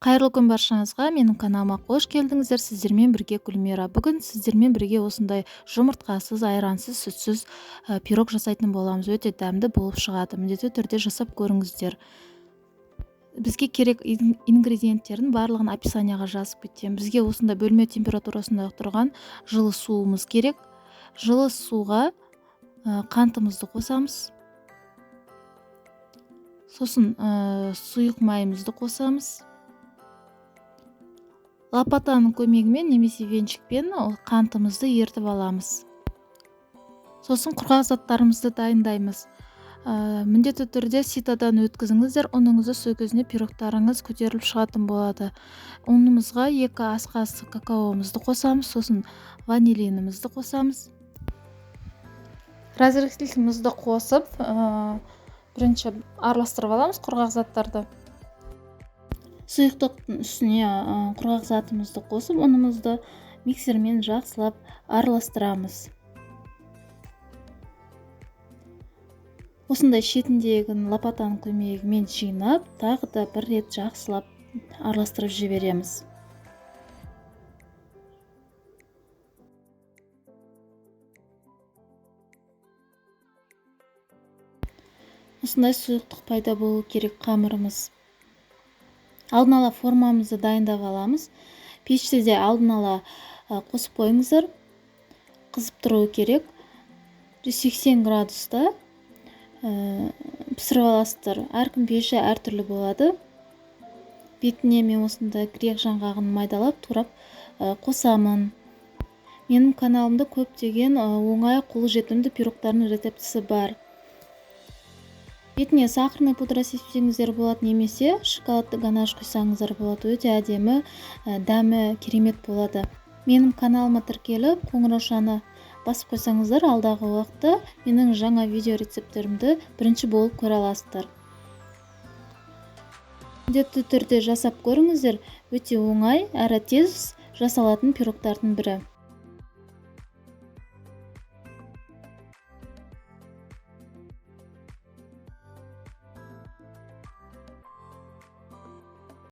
Қайырлы күн баршаңызға, менің каналыма қош келдіңіздер. Сіздермен бірге Гүлмира. Бүгін сіздермен бірге осындай жұмыртқасыз, айрансыз, сүтсіз пирог жасайтын боламыз. Өте дәмді болып шығады. Міндетті түрде жасап көріңіздер. Бізге керек ингредиенттердің барлығын описанияға жазып кетемін. Бізге осындай бөлме температурасында тұрған жылы суымыз керек. Жылы суға қантымызды қосамыз. Сосын сұйық майымызды қосамыз. Лопатаның көмегімен немесе венчикпен қантымызды ертіп аламыз. Сосын құрғақ заттарымызды дайындаймыз. Міндетті түрде ситадан өткізіңіздер. Ұныңызды сол кезінде пирогтарыңыз көтеріліп шығатын болады. Ұнымызға 2 ас қасық какаомызды қосамыз, сосын ванилинімізді қосамыз. Разрыхлителімізді қосып, бірінші араластырып аламыз құрғақ заттарды. Сұйықтықтың үстіне құрғақ затымызды қосып, ұнымызды миксермен жақсылап араластырамыз. Осындай шетіндегін лопатаның көмегімен жинап, тағы да бір рет жақсылап араластырып жібереміз. Осындай сұйықтық пайда болу керек қамырымыз. Алдын ала формамызды дайындап аламыз. Пешті де алдын ала қосып қойыңыздар. Қызып тұруы керек. 180 градуста пісіріп аласыздар. Әркім пеші әртүрлі болады. Бетіне мен осындай грек жаңғағын майдалап турап қосамын. Менің каналымда көптеген оңай қолжетімді пирогтардың рецептісі бар. Бетіне сахарный пудра сепсеңіздер болады, немесе шоколадты ганаш құйсаңыздар болады. Өте әдемі, дәмі керемет болады. Менің каналыма тіркеліп, қоңыраушаны басып қойсаңыздар, алдағы уақытта менің жаңа видео рецепттерімді бірінші болып көре аласыздар. Міндетті түрде жасап көріңіздер. Өте оңай, әрі тез жасалатын пирогтардың бірі.